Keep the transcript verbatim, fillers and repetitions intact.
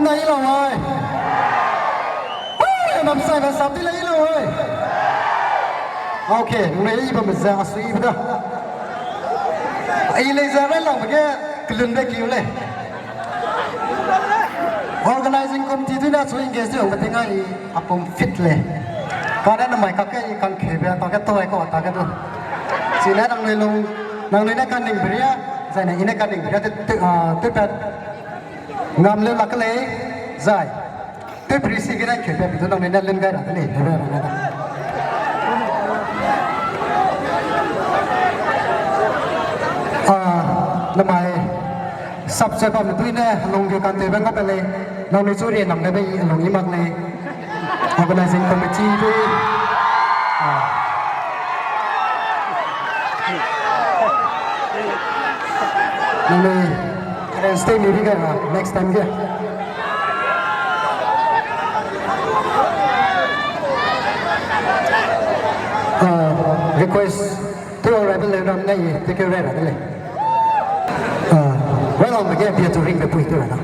Ilo ai. Ui, nam sai ba sap di le ilo ai. Okay, ngai i ba me za a sui ba da. I le za rai lang ba ge kelun be kiu le. Organizing committee dui na chu engage di ong ba ting ai a pum fit le. Kane namai kak ke i kang khe be ta ke toi ko ta ke du. Chine nangnui lung, nangnui ne kaning beria, zai ne i ne kaning beria te, te, ah, te pat. Ngam leu lak lei, zai. Te prisi gene khe pe pitu nangnui ne lun gai ra de lei, hebe ra ne da. Ah, namai, sap se bam tui ne, lung ge kan te be nga pe lei, nangnui chu rie nam ne be i lung i mak lei. Organizing committee dui. Ah. Nangnui, eh, stay mi bi gai ra, next time ge. Ah, request, tu rival le ram nai, take care ra de lei. Ah, well, on the game, be to ring the point, right now.